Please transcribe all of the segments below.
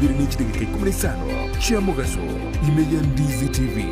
ibere ne chidageka ikomi na isano chia mogaso ime ya Ndizi TV.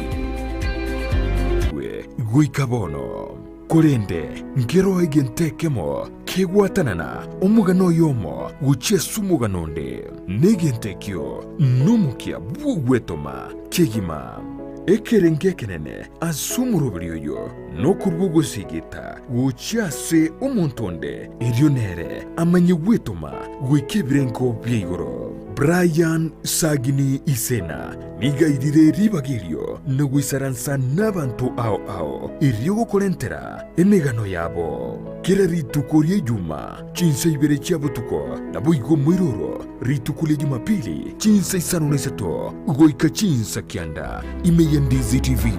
Goika bono. Korende nkeroo egento ekemo kegwatanana omogano oyomo gochia ase omogano onde, na egento ekio nomokia bw'ogwetoma kegima. Ekerengo ekenene ase omoroberi oyo nokorua ogosigita gochia ase omonto onde, erio nere amanye gwetoma goika ebirengo bia igoro. Brian Sagini Isena nigo airire ribaga erio na goisaransa nabanto ao ao erio gokorentera emegano yabo. Kera rituko ria Ijuma chinsa ibere chia botuko, naboigo moiroro rituko ria Jumapili chinsa isano na isato goika chinsa kianda ime ya Ndizi TV.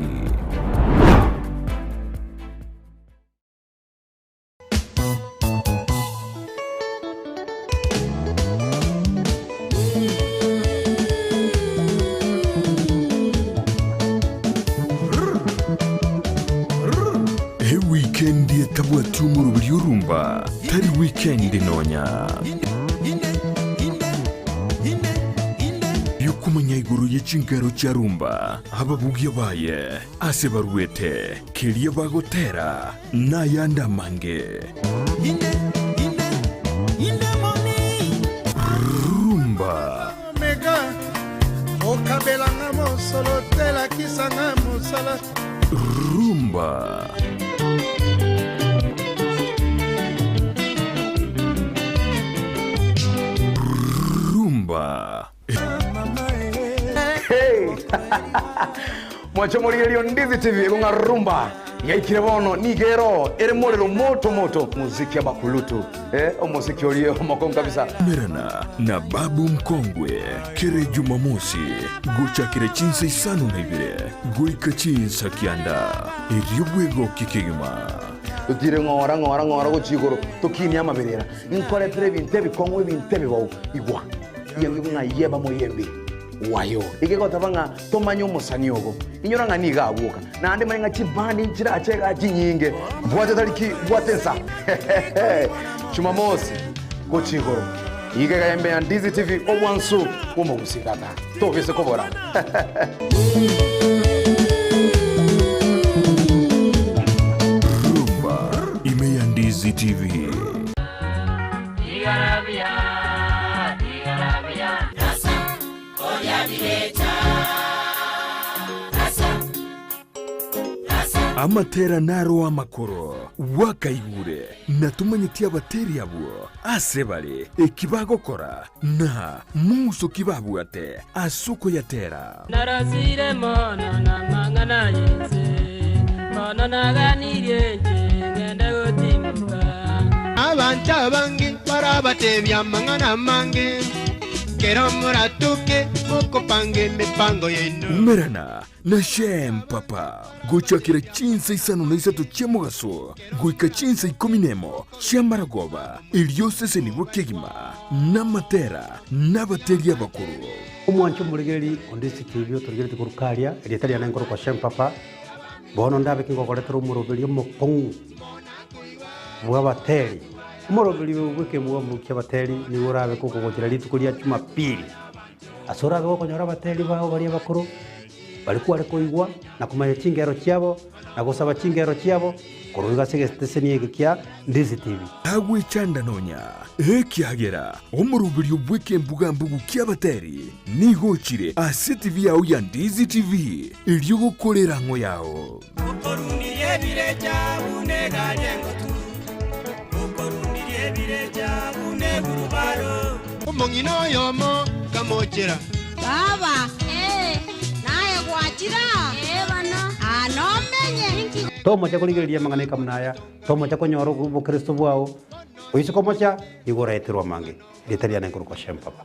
Ewikendi etabwati omoroberi orumba tari wikendi nonya. Biokomanya igoro ye chinkero chia rumba, ababugia baye, ase baruete, keria bagotera, Nayande amange. Rumba. Rumba. Rumba. Hey! Mwanche omorigererio Ndizi TV ekong'a rumba yaikire bono nigo ero ere morero moto moto muziki abakulutu eh, omosiki oria omokong'u kabisa. Merana na Babu Mkongwe kere Jumamosi gochakera chinsa isano na ibere goika chinsa kianda erio bwegokie kegima. Totire ng'ora ng'ora ng'ora gochia igoro tokinie amaberera Nkoretere ebinto ebikong'u, ebinto ebibao. Igwa, iyamigwe ng'a yeba moyembe wayo. Egegoteba ng'a tomanye omosani ogo. Inyora ng'a nigo agwoka. Naende manye ng'a chibandi nchirache igaa chinyinge. Bwate tariki, bwate ensa. Jumamosi, gochia igoro. Iga iga embe ya Ndizi TV, obwansu bw'omogusii tata. Tobise kobora. Rumba ime ya Ndizi TV. Amatera naro amakoro bwakaigure, na tomanyeti abateri abwo ase bare, eki bagokora, na mong'uso ki babwate ase okoyatera. Narosire mono namang'ana y'ense, bono naganirie inche ngende gotimoka. Abanto abange barabatebie amang'ana amange, kero moratoke mokopanga emepango yaino. Umerana na Shem Papa gochakera chinsa isano na isato chia mogaso goika chinsa ikomi nemo chi'amaragoba, erio osesenigwe kegima namatera nabateri abakoro. Omwanche omoregereri onde CCTV otorigeretie korwa karia, erieta riane nkorokwa Shem Papa, bono ndabe kingokoretera omoroberio omokong'u bw'abateri. Omoroberio oyo bw'ekemwamu ki'abateri nigo orabe kogogochera rituko ria Jumapili. Ase orabe gokonyora abateri bao baria abakoro, baria kware koigwa na komanya chingero chiabo, na gosaba chingero chiabo, korwa iga ase egeteseni eke kia Ndizi TV. Tagwechanda nonya, ekiagera omoroberio bw'ekembuga-mbugu ki'abateri nigo ochire ase TV yao ya Ndizi TV, erio gokora erang'o yao. Okorundirie ebirecha buna egari engotu, okorundirie ebirecha buna egurubaro. Omong'ina oyomo kamochera. Baba, ee, naye gwachire aa? Ee bono. Aa nomenye. Inki. Tomocha korigereria amang'ana eka buna aya, tomocha konyora obokristo bwao, oise komocha, nigo oraeterwe amange. Erieta riane nkorokwa Shem Papa.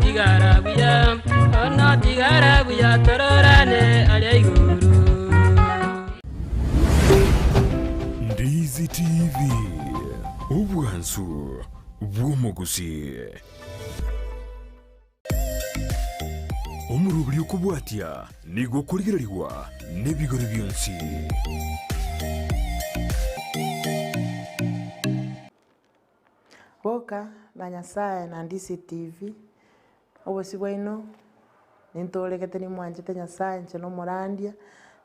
Tigara buya, bono tigara buya, tororane aria igoro. Ndizi TV, obwansu bw'omogusii. Omoroberi okobwatia nigo okorigererigwa nebigori bionsi. Boka na Nyasae na Ndizi TV. Obosio bwaino nintoregete nimwanchete Nyasae inche nomorandia,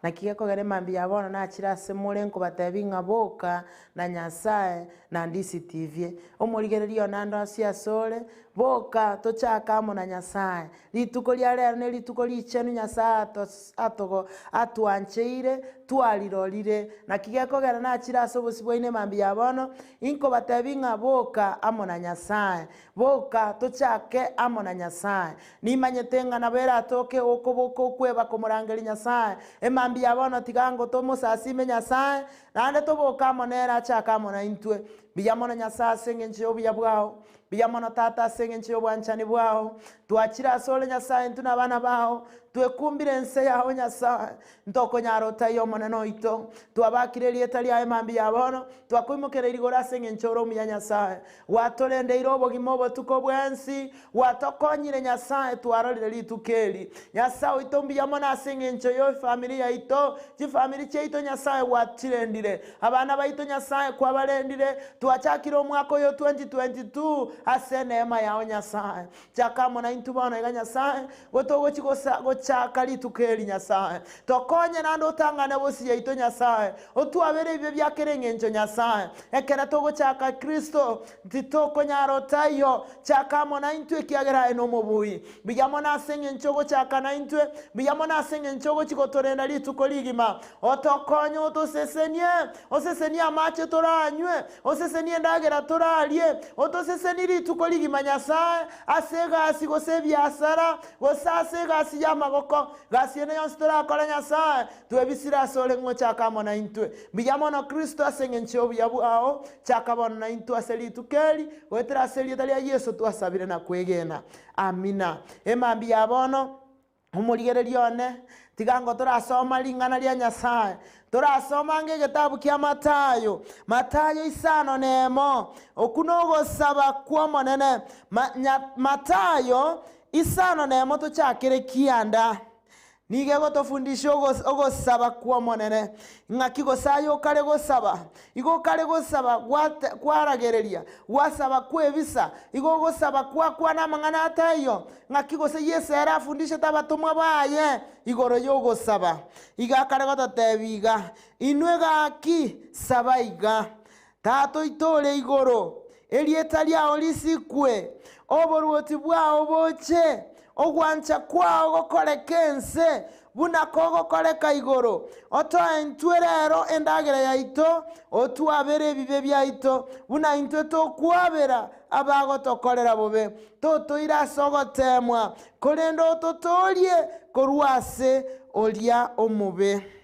naki gekogera emambia ya bono nachire ase more nkobatebia ng'a boka na Nyasae na ndisitivie. Omorigereria one ande onsi asore, boka tochake amo na Nyasae. Rituko ria rero nerituko richenu Nyasae atos atogo atwancheire, twarirorire. Naki gekogera nachire ase obosio bwaino emambia ya bono, inkobatebia ng'a boka amo na Nyasae. Boka, tochake amo na Nyasae. Nimanyete ng'a nabo eratoke okoboka okweba komorangeria Nyasae. Emambia ya bono tiga ngo tomosasime Nyasae, naende toboke amo nere achake amo naintwe. Mbuya mono Nyasae ase engencho y'obuya bwao. Mbuya mono Tata ase engencho y'obwanchani bwao. Twachire asore Nyasae intwe na abana bao. Twekumbire ense yao Nyasae. Ntokonyara otaiyo Omonene oito. Twabakire erieta riaye mambia ya bono, twakoimokereire igoro ase engencho ore omuya Nyasae. Gwatorendeire obogima obotuko bwensi, gwatokonyire Nyasae twarorire rituko eri. Nyasae oito mbuya mono ase engencho y'efamiri yaito, chifamiri chiaito Nyasae gwachirendire. Abana baito Nyasae kwabarendire, twachakire omwaka oyo 2022 ase eneema yao Nyasae. Chaka amo naintwe bono iga Nyasae, gotogochi gosa gochaka rituko eri Nyasae. Tokonye naende otang'ane bosio yaito Nyasae, otwabere ebibe bia kera engencho Nyasae. Ekero togochaka Kristo, titokonyara otaiyo, chaka amo naintwe ekiagera aye nomobui. Mbuya mono ase engencho ogochaka naintwe, mbuya mono ase engencho ogochi gotorenda rituko rigima. Otokonye otosesenie, osesenie amache toranywe, Osesenie endagera torarie, otosesenie rituko rigima Nyasae, ase egasi gose ebiasara, gose ase egasi y'amagoko, gasi ende yonsi torakore Nyasae, twebisire asore ng'a ochake amo naintwe. Mbuya mono Kristo ase engencho y'obuya bwao, chaka bono naintwe ase rituko eri, goetera ase erieta ria Yeso twasabire na kwegena. Amina. Emambia ya bono. Omorigereria one, tiga ngo torasoma ring'ana ria Nyasae. Torasoma ange egetabu kia Matayo, Matayo isano nemo. Okwo nogosaba kw'Omonene. Ma, nya, Matayo isano nemo tochakere kianda. Nigo egotofundisha ogos, ogosaba kw'Omonene. Ng'aki gose aye okare gosaba? Igo okare gosaba gwate, kwaragereria, gwasaba kwebisa, igo ogosaba kwakwana amang'ana ataiyo. Ng'aki gose Yeso ere afundishete abatomwa baye igoro y'ogosaba? Iga akare gototebia iga, Inwe gaki, saba iga, Tata oito ore igoro, erieta riao risikwe, oboruoti bwao boche, ogwancha kwao gokoreke ense, buna kogokoreka igoro. Otoe intwe rero endagera yaito, otwabere ebibe biaito, buna intwe tokwabera abagotokorera bobe. Totoire ase ogoteemwa, korende ototoorie korwa ase oria omobe.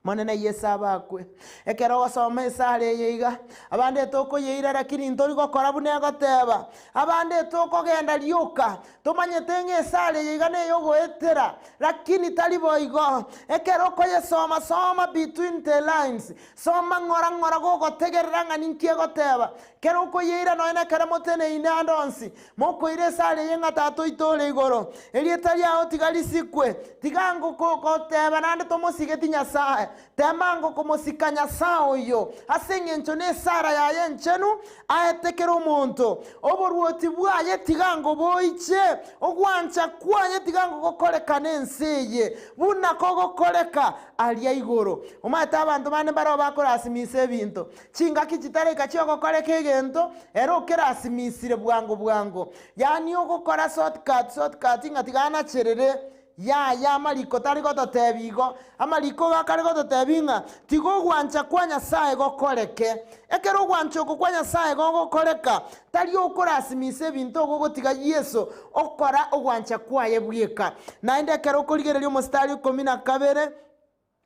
Monene Yeso abakwe. Ekero ogosoma esara eye iga, abande tokoyeira lakini ntori gokora buna egoteba. Abande tokogenda rioka, tomanyete ng'a esara eye iga neyogoetera, lakini tari boigo. Ekero okoyesoma, soma between the lines, soma ng'ora ng'ora gogotegerera ng'a ninki egoteba. Ekero okoyeira nonya nekero moteneine ande onsi, mokoira esara eye ng'a Tata oito ore igoro, erieta riao tiga risikwe. Tiga ngokoteba naende tomosigeti Nyasae, tema ngokomosika Nyasae oyio, ase engencho nesara yaye enchenu aete kera omonto. Oboruoti bwaye tiga ngoboiche, ogwancha kwaye tiga ngogokorekane ense eye, buna kogokoreka aria igoro. Omanyete abanto bande mbareo bakorasimisa ebinto, Chingaki chitaraika chi'ogokoreka egento, ere okerasimisire bwango bwango. Yaani ogokora shortcut shortcut ng'a tiga anacherere. Yaya, amariko tari gototebia igo. Amariko iga akare gototebia ng'a tiga ogwancha kwa Nyasae gokoreke. Ekero ogwancha oko kwa Nyasae gogokoreka, tari okorasimisa ebinto ogogotiga Yeso okora ogwancha kwaye bweka. Naende ekero okorigereria omositari ikomi na kabere,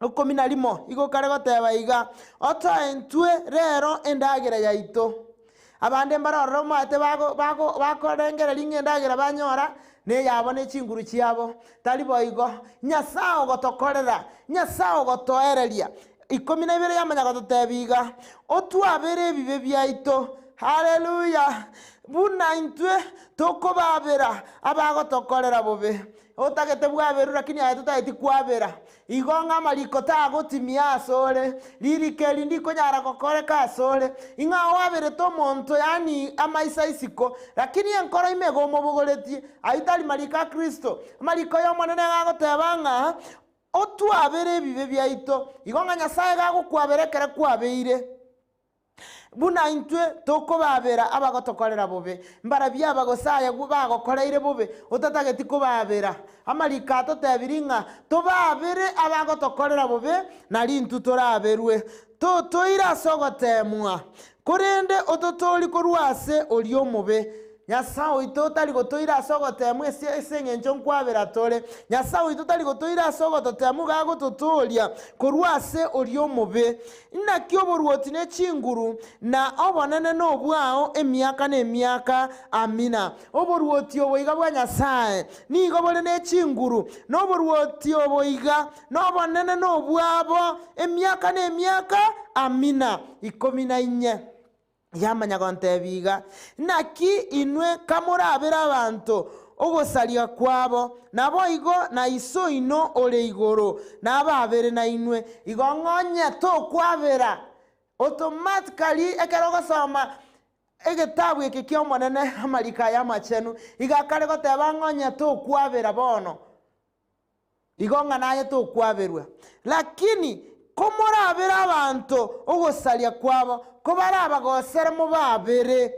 Ikomi na rimo, igo kare goteba iga, Otoe intwe rero endagera yaito. Abande mbare ororo omanyete bago bago bakorengereria ng'a endagera banyora neyabo ne chinguru chiabo. Tari boigo. Nyasae ogotokorera, Nyasae ogotoereria. Ikomi na ibere yamanya gototebia iga, Otwabere ebibe biaito. Haleluya! Buna intwe tokobaabera abagotokorera bobe. Otagete bwaberwe lakini aye totageti kwabera. Igo ng'a amariko tagotimia asore, ririko eri ndikonyara gokoreka asore, ing'a oaberete omonto yaani amaiso isiko, lakini enkoro ime igo omobogoretie. Ayio tari mariko a Kristo. Amariko y'Omonene iga agoteba ng'a otwabere ebibe biaito, igo ng'a Nyasae iga agokwabera ekero kwabeire. Buna intwe tokobaabera abagotokorera bobe, mbarabwo aba gose aye bagokoreire bobe otatageti kobaabera. Amariko atotebirie ng'a tobaabere abagotokorera bobe, nario intwe toraberwe. Totoire ase ogoteemwa, korende ototoorie korwa ase oria omobe. Nyasae oito tari gotoira ase ogoteemwa ase ase engencho nkwabera tore. Nyasae oito tari gotoira ase ogototeemwa, iga agototooria korwa ase oria omobe. Naki oboruoti ne chinguru, na obonene nobwao emiaka na emiaka. Amina. Oboruoti obo iga bwa Nyasae nigo bore ne chinguru, na oboruoti obo iga nobonene nobwabo emiaka na emiaka. Amina. Ikomi na inye. Yamanya gontebia iga, Naki inwe kamorabere abanto ogosaria kwabo, naboigo na Iso oino ore igoro nababere nainwe. Igo ng'onye tokwabera automatically ekero ogosoma egetabu eke ki'Omonene, amariko aya amachenu, iga akare goteba ng'onye tokwabera bono. Igo ng'a naye tokwaberwa. Lakini komorabere abanto ogosaria kwabo, kobarabagosere mobabere,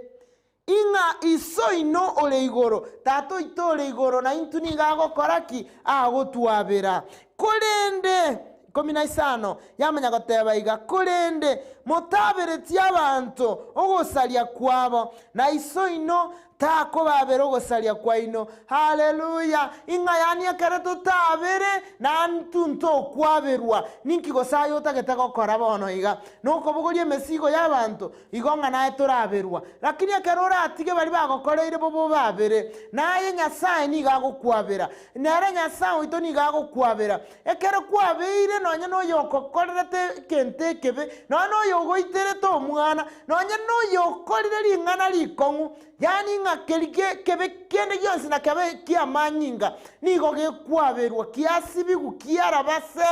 ing'a Iso oino ore igoro, Tata oito ore igoro, na intwe nigo agokora ki? Agotwabera. Korende, ikomi na isano, yamanya goteba iga, Korende motaberetie abanto ogosaria kwabo, na Iso oino Takobabera ogosaria kwaino. Haleluya! Ing'a yaani ekero totabere, nantwe ntokwaberwa. Ninki gose aye otagete gokora bono iga? Nokobogoria emesigo y'abanto, igo ng'a naye toraberwa. Lakini ekero oratige baria bagokoreire bobe obabere, naye Nyasae nigo agokwabera. Nere Nyasae oito nigo agokwabera. Ekero kwabeire nonya noyogokorerete egento ekebe, nonya noyogoiterete omwana, nonya noyokorire ring'ana rikong'u, yaani ng'a keria ge kebe kende gionsi na kebe ki'amanyinga, nigo gekwaberwa, kiasibigwa, kiaraba se,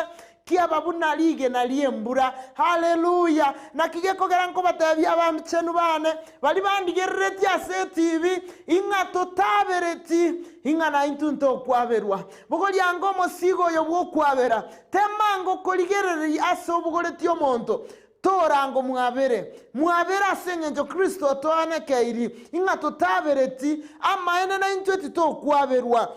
kiaba buna rigena ri'embura. Haleluya! Naki gekogera nkobatebia abachenu bane, baria bandigereretie ase etibi, ing'a totabereti, ing'a naintwe ntokwaberwa. Bogoria ango omosigo oyo bw'okwabera, tema ango korigereria ase obogoretie omonto, tora ango mwabere. Mwabere ase engencho Kristo otoanekeiri, ing'a totabereti, amaene naintwe titokwaberwa.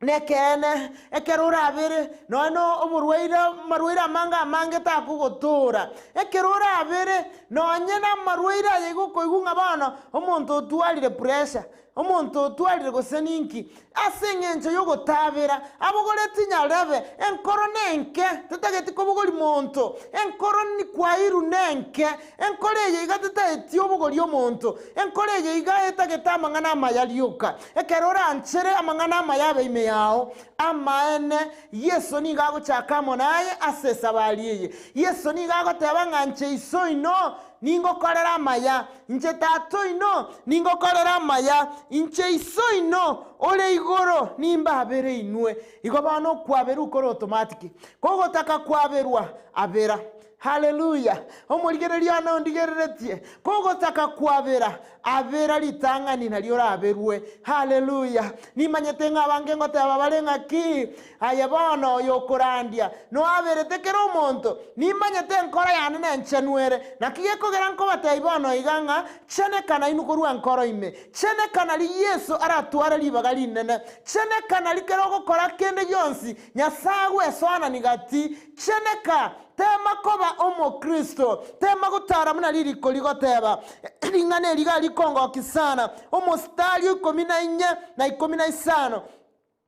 Nekeene, ekero orabere, nonya na oborwaire amarwaire amange amange takogotoora. Ekero orabere, nonye namarwaire aya igo okoigwa ng'a bono omonto otwarire pressure, Omonto otwarire gose ninki? Ase engencho y'ogotaabera, abogoretie nyarebe, enkoro nenke, tetageti kobogoria monto, enkoro kwairu nenke, enkoro eye iga tetaeti obogoria omonto, enkoro eye iga etagete amang'ana amaya rioka. Ekero oranchere amang'ana amaya abe ime yao, amaene, Yeso nigo agochaka amo naye ase esabari eye. Yeso nigo agoteba ng'a nche Iso oino ningokorere amaya, Inche Tata oino ningokorere amaya, inche Iso oino ore igoro nimbabere inwe. Igo bono okwaberwa kore automatic. Kogotaka kwaberwa, abera. Haleluya! Omorigereria one ondigereretie. Kogotaka kwabera, abera ritang'ani nario oraberwe. Haleluya! Nimanyete ng'a abange ngoteba bare ng'aki, Aye bono oyokorandia, noaberete kera omonto, nimanyete enkoro yane nenchenu ere. Naki gekogera nkobatebia bono iga ng'a, Cheneka nainwe korwa enkoro ime, cheneka nari Yeso aratware ribaga rinene, cheneka nari kera ogokora kende gionsi Nyasae agwesoanani gati, cheneka, tema koba Omokristo, tema gotara buna ririko rigoteba. Ring'ana eri iga rikongokia sana, omositari o ikomi na inye na ikomi na isano.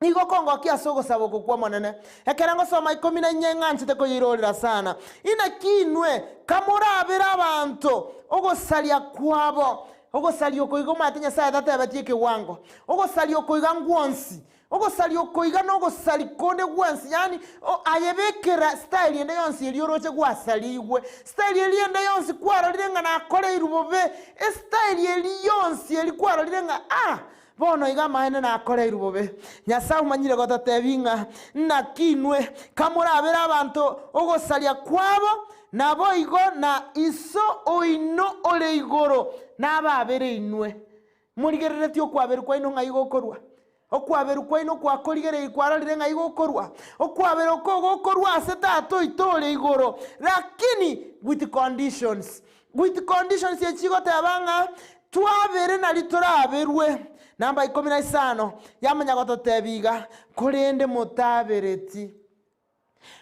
Nigo kongokia ase ogosaba oko kw'Omonene. Ekero ngosoma ikomi na inye ng'anchete koyeirorera sana. Inaki inwe kamorabere abanto ogosaria kwabo, ogosaria oko igo omanyete Nyasae tatebetie ekewango, ogosaria oko iga ngwonsi. Ogosaria oko iga nogosaria konde gwensi, yaani aye bekera style ende yonsi eria oroche gwasarigwe, style eria ende yonsi kwarorire ng'a nakoreirwe bobe, estyle eria yonsi eria kwarorire ng'a ah, bono iga amaene nakoreirwe bobe. Nyasae omanyire gototebia ng'a naki inwe kamorabere abanto ogosaria kwabo, naboigo na Iso oino ore igoro nababere inwe. Morigereretie okwaberwa kwaino ng'ai gokorwa? Okwaberwa kwaino gwakorigereirie kwarorire ng'ai gokorwa? Okwaberwa oko gokorwa ase Tata oito ore igoro, lakini with conditions. With conditions echi chigoteba ng'a twabere nari toraberwe. Namba ikomi na isano yamanya gototebia iga, korende motabereti.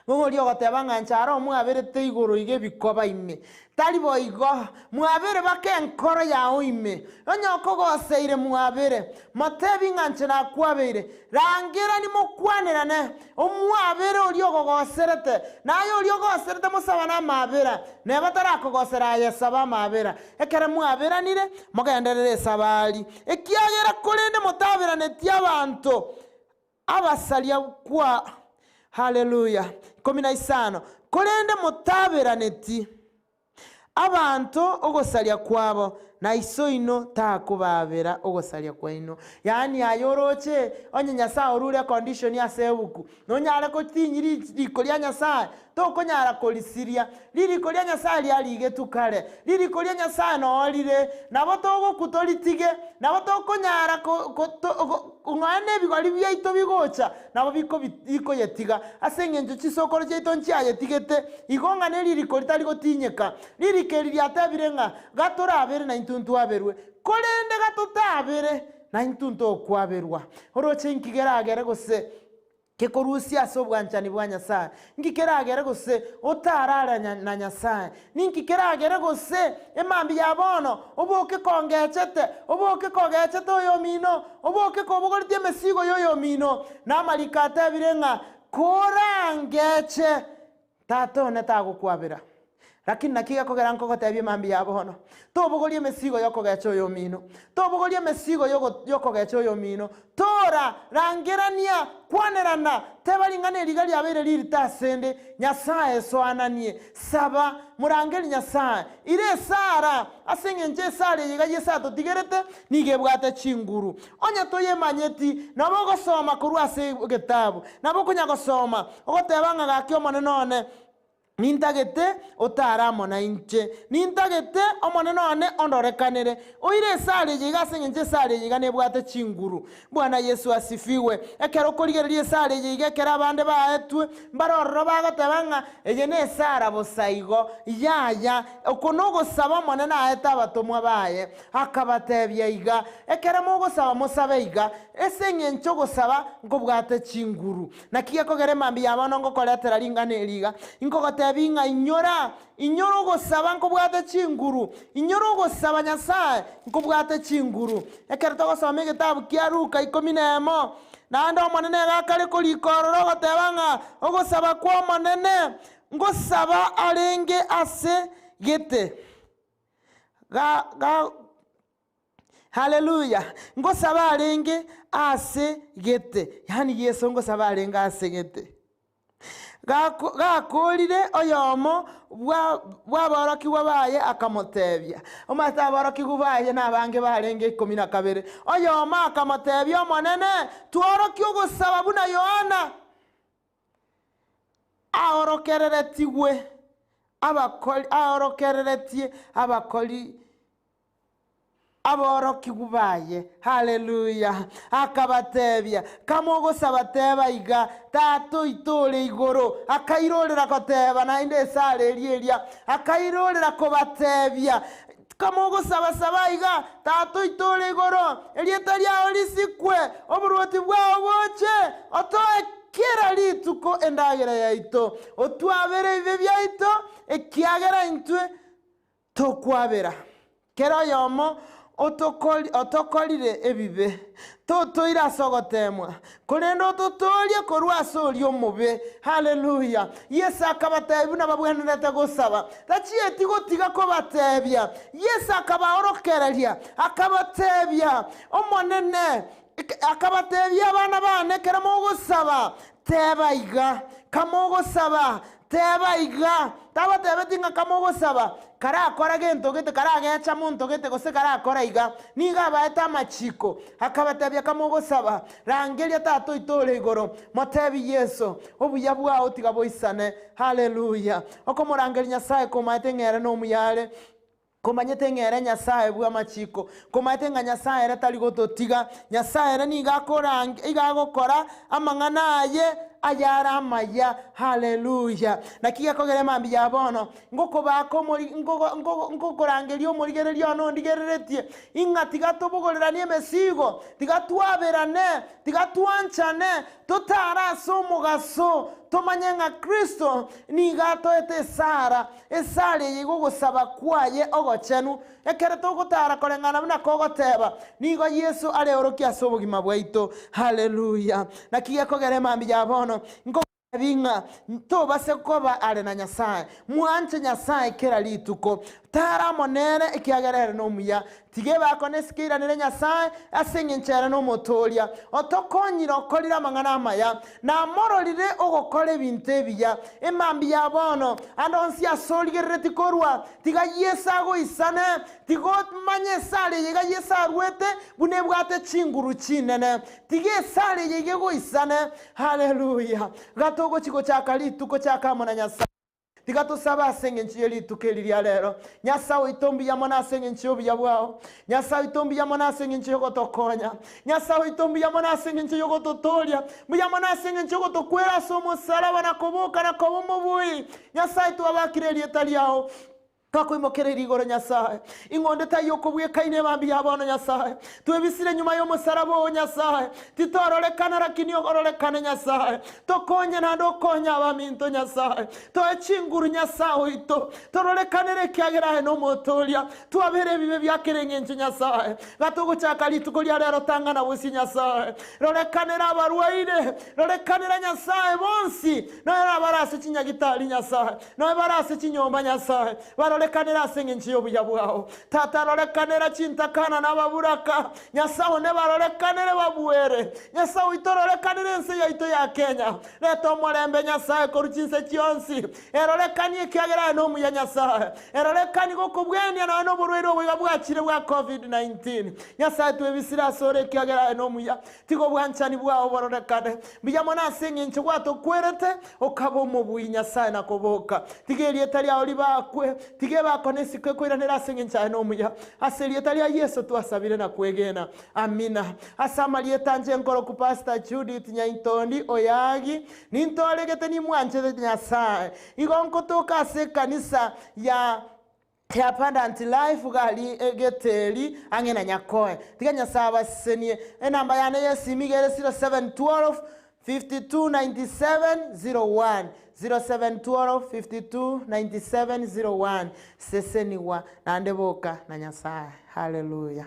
Nigo oria ogoteba ng'a inche aro mwaberete igoro iga ebikoba ime. Tari boigo, mwabere baka enkoro yao ime. Onye okogoseire mwabere, motebi ng'a inche nakwabeire. Rangerani mokwanerane, omwabere oria okogoserete, na aye oria ogoserete mosabane amaabera, neba tarakogosera aye saba amaabera. Ekero mwaberanire, mogenderere esabari. Ekiagera korende motaberaneti abanto, Abasaria kwa Haleluya! 15, Korende motaberaneti abanto ogosaria kwabo, na Iso oino takobaabera ogosaria kwaino. Yaani aye oroche, onye Nyasae orure econdition ase ebuku, nonyare gotinyia riko ria Nyasae? Tokonyara korisiria. Ririko ria Nyasae riarigetwe kare. Ririko ria Nyasae noo rire. Nabo togokwa toritige. Nabo tokonyara nonya nebigori biaito bigocha, nabo bikoyetiga. Ase engencho chisokoro chiaito nchiayetigete, igo ng'a neririko ritari gotinyeka. Ririko eri riatebire ng'a, Gatorabere naintwe ntwaberwe, korende gatotabere, naintwe ntokwaberwa. Oroche inki keragere gose Gekorusia ase obwanchani bwa Nyasae. Nki keragere gose otarare na Nyasae? Ninki keragere gose emambia ya bono oboke kongechete, oboke kogechete oyomino, oboke kobogoretie emesigo y'oyomino? Na amariko atebire ng'a korangeche Tata one tagokwabera. Lakini naki gekogera nkogotebia mambia ya bono, tobogoria emesigo y'okogecha oyomino, tobogoria emesigo y'okogecha oyomino, tora, rangerania, kwanerana, teba ring'ana eri iga riabeire ririto asende, Nyasae esoananie, saba, morangerie Nyasae, ira esara, ase engencho esara eye iga Yeso atotigerete nigo ebwate chinguru. Onye toyemanyeti, nabo ogosoma korwa ase egetabu, nabo okonya gosoma, ogoteba ng'a gaki Omonene one, nintagete otare amo nainche, nintagete Omonene one ondorekanere. Oire esara eye iga ase engencho esara eye iga nebwate chinguru. Bwana Yeso asifiwe. Ekero okorigereria esara eye iga ekero abande baetwe, mbare ororo bagoteba ng'a eye nesara bosa igo. Yaya, oko nogosaba Omonene aete abatomwa baye. Akabatebia iga, Ekero mogosaba mosabe iga, ase engencho ogosaba nkobwate chinguru. Naki gekogera emambia ya bono ngokoretera ring'ana eri iga, inkogotebia ng'a inyora, inyora ogosaba nkobwate chinguru, inyora ogosaba Nyasae nkobwate chinguru. Ekero togosoma egetabu kia Luka ikomi na emo, naende Omonene iga akare korika ororo ogoteba ng'a ogosaba kw'Omonene ngosaba arenge ase gete. Ga, ga, Haleluya! Ngosaba arenge aase gete, yaani Yeso ngosaba arenge aase gete. Gako, gakoorire oyomo bwa, bw'aborokigwa baye akamotebia, omanyete aborokigwa baye nabange barenge ikomi na kabere, oyomo akamotebia, Omonene, tworokie ogosaba buna Yohana aorokereretigwe abakori, aorokereretie abakori aborokigwa baye. Haleluya! Akabatebia, Kamogosaba teba iga, Tata oito ore igoro. Akairorera goteba naende esara eria eria, akairorera kobatebia, Kamogosaba saba iga, Tata oito ore igoro, erieta riao risikwe, oboruoti bwao boche, otoe kera rituko endagera yaito, otwabere ebibe biaito, ekiagera intwe Tokwabera kera oyomo otokorire ebibe, totoire ase ogoteemwa, korende ototoorie korwa ase oria omobe. Haleluya! Yeso akabateebia buna babwenerete gosaba. Tachieti gotiga kobateebia. Yeso akabaorokereria, akabateebia, Omonene. Akabatebia, Abana baane, ekero mogosaba, teba iga, Kamogosaba, teba iga. Tabatebeti ng'a kamogosaba, karakora gento gete, karagecha monto gete, gose karakora iga. Nigo abaete amachiko, akabatebia, Kamogosaba, rangeria Tata oito ore igoro, motebie Yeso, obuya bwao tiga boisane. Haleluya! Okomorangeria Nyasae komaete ng'a ere nomuya are. Komanyete ng'a ere Nyasae bw'amachiko, komanyete ng'a Nyasae ere tari gototiga, Nyasae ere nigo akorang igo agokora amang'ana aye ayare amaya. Haleluya! Naki gekogera emambia ya bono, ngokobaaka omori nkogo nkogo nkokorangeria omorigereria one ondigereretie, ing'a tiga tobogoreranie emesigo, tiga twaberane, tiga twanchane, totare ase omogaso, tomanye ng'a Kristo nigo atoete esara, Esara eye igo ogosaba kwaye ogochenu, ekero togotara koreng'ana buna kogoteba, nigo Yeso areorokie ase obogima bwaito. Haleluya! Naki gekogera emambia ya bono, nkogotebi ng'a tobase koba are na Nyasae. Mwanche Nyasae kera rituko. Tara amo nere, ekiagera ere nomuya. Tiga ebakone esike eiranere Nyasae, ase engencho ere nomotooria, otokonyire okorire amang'ana amaya, na amororire ogokora ebinto ebiya. Emambia ya bono, ande onsi ase origereretie korwa, tiga Yeso agoisane, tiga omanye esara eye iga Yeso arwete, buna ebwate chinguru chinene. Tiga esara eye iga egoisane. Haleluya! Gatogochi gochaka rituko chaka amo na Nyasae. Tiga tosabe ase engencho ye rituko eri ria rero. Nyasae oito mbuya mono ase engencho y'obuya bwao. Nyasae oito mbuya mono ase engencho y'ogotokonya. Nyasae oito mbuya mono ase engencho y'ogototooria. Mbuya mono ase engencho y'ogotokwera ase omosalaba na koboka na koba omobui. Nyasae twabakire erieta riao. Twakoimokereirie igoro Nyasae. Ing'onde taiyo okobwekaina ebambi ya bono Nyasae. Twebisire nyuma y'omosaraba oo Nyasae. Titororekana lakini ororekane Nyasae. Tokonye naende okonye abaminto Nyasae. Toe chinguru Nyasae oito. Tororekanere ekiagera aye nomotooria. Twabere ebibe bia kera eng'encho Nyasae. Gatogochaka rituko ria rero tang'ana bosio Nyasae. Rorekanera abarwaire. Rorekanera Nyasae bonsi. Nonya nabare ase chinyagitari Nyasae. Nonya bare ase chinyomba, Nyasae, barorekanere ase engencho y'obuya bwao. Tata, rorekanera chintakana na ababuraka. Nyasae one, barorekanere babuere. Nyasae oito, rorekanere ense yaito ya Kenya. Reta omorembe, Nyasae, korwa chinse chionsi. Erorekanie ekiagera aye nomuya, Nyasae. Erorekanie gokobwenia nonya noborwaire obo iga bwachire bwa Covid-19. Nyasae, twebisire asore ekiagera aye nomuya. Tiga obwanchani bwao bororekane mbuya mono ase engencho gwatokwerete, okaba omobui Nyasae na koboka. Tiga erieta riao ribakwe, tiga ebakone isiko ekoiranera ase engencho aye nomuya. Ase erieta ria Yeso twasabire na kwegena. Amina. Ase amarieta anche nkoroku Pastor Judith Nyaintondi Oyagi, nintoregete nimwanchete Nyasae. Igo nkotoka ase ekanisa ya. Abundant Life gari egeteri ang'e na Nyakoe. Tiga Nyasae abasesenie. Enamba yane y'esimi iga ere 0712 52 97 01, 0712 52 97 01. Sesenigwa naende boka na Nyasae. Haleluya.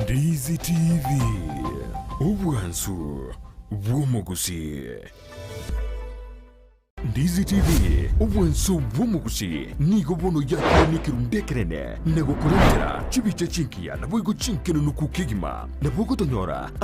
Ndizi TV, obwansu bw'omogusii. Ndizi TV, obwanso bw'omogusi, nigo bono yakire nekerundu ekenene na gokorentera chibicha chingiya naboigo chinkenunuku kegima. Nabo ogotonyora.